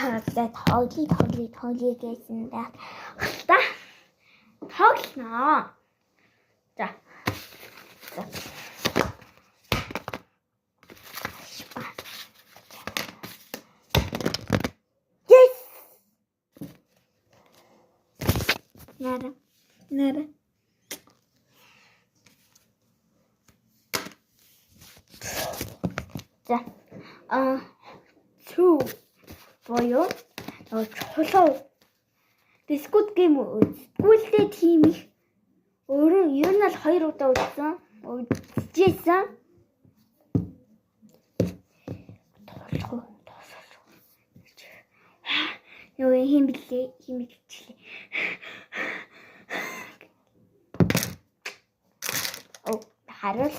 За, тоглоё, тоглоё, тоглоё гэсэн байх та. Тоглоно. За. За. Yes. Нара. Нара. За. А two буюу нөгөө чулуу Squid Game үзгүй л дээ, тийм их. Өөрөө ер нь л хоёр удаа үзсэн. Үзчихсэн. Тоглох уу? Тоглох. Нөгөө хин блээ, хин бэлчлээ. Оо, харуул.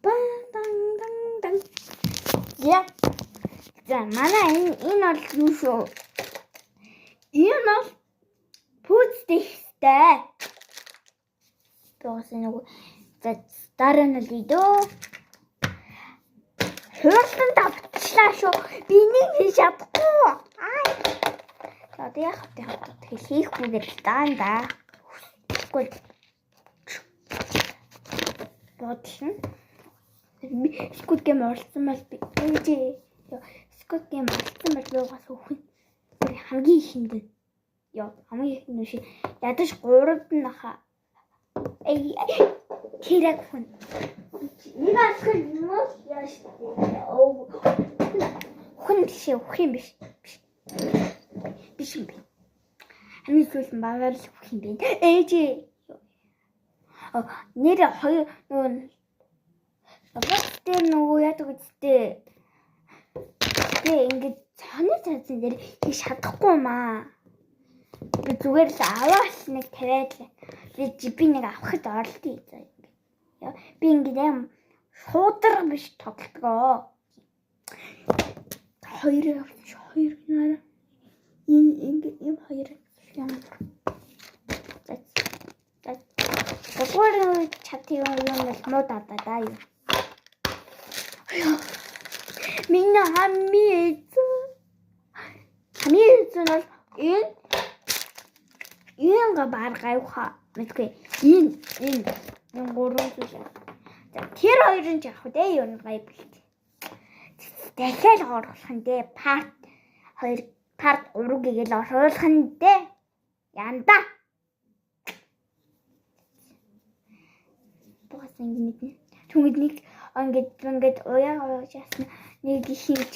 Бан дан дан дан. Я. За, манай энэ бол юу шүү? Энэ бол пүүцтэй. Богоос нөгөө, за, дараа нь л идөө. Хурдан давчлаа шүү. Би нэг хийж чадахгүй. Аа. За, одоо яах вэ? Тэгэхээр хийхгүй гэж даан да. Үгүй. Бодлоо. Squid Game оролцсон бол би ээжээ. Squid Game оролцсон бол би угаас өхөн. Тэр хамгийн ихэнд нь. Йоо, хамгийн ихэнд нь шиг ядаж гуравд нь хаа. Эй, тэрэг хүн. Нэг асах юм уу яаш. Оо. Хүн тийш өгөх юм биш. Биш юм бэ. Хамгийн сүүлд нь багаар л өгөх юм бэ. Ээжээ. Нэр хоёр нөгөө робот дээр нөгөө яадаг үсттэй. Тэгээ ингээд цооны цаазан дээр хийж чадахгүй маа. Би зүгээр л аваад нэг тавиад л би нэг авахд оролтыг заа ингээд. Би ингээд аим шуудраг биш тоглодгоо. Хоёр авчих, хоёр гинээр. Энэ ингээд юм хоёр юм. За за. Гурван чат юм бол муу даа даа юу. Миний хамгийн эзэн хамгийн эзэн бол энэ баг гайвха мэдгүй, энэ гурван зүйл. За, тэр хоёр нь яах вэ? Ер нь гай бэлт. Дахиад оруулах нь дээ. Part 2, part 3 гэгээл оруулах нь дээ. Янда. Богоос ингэ мэднэ. Түнгэд нэг ингээд уяа уяа ясна нэг хийж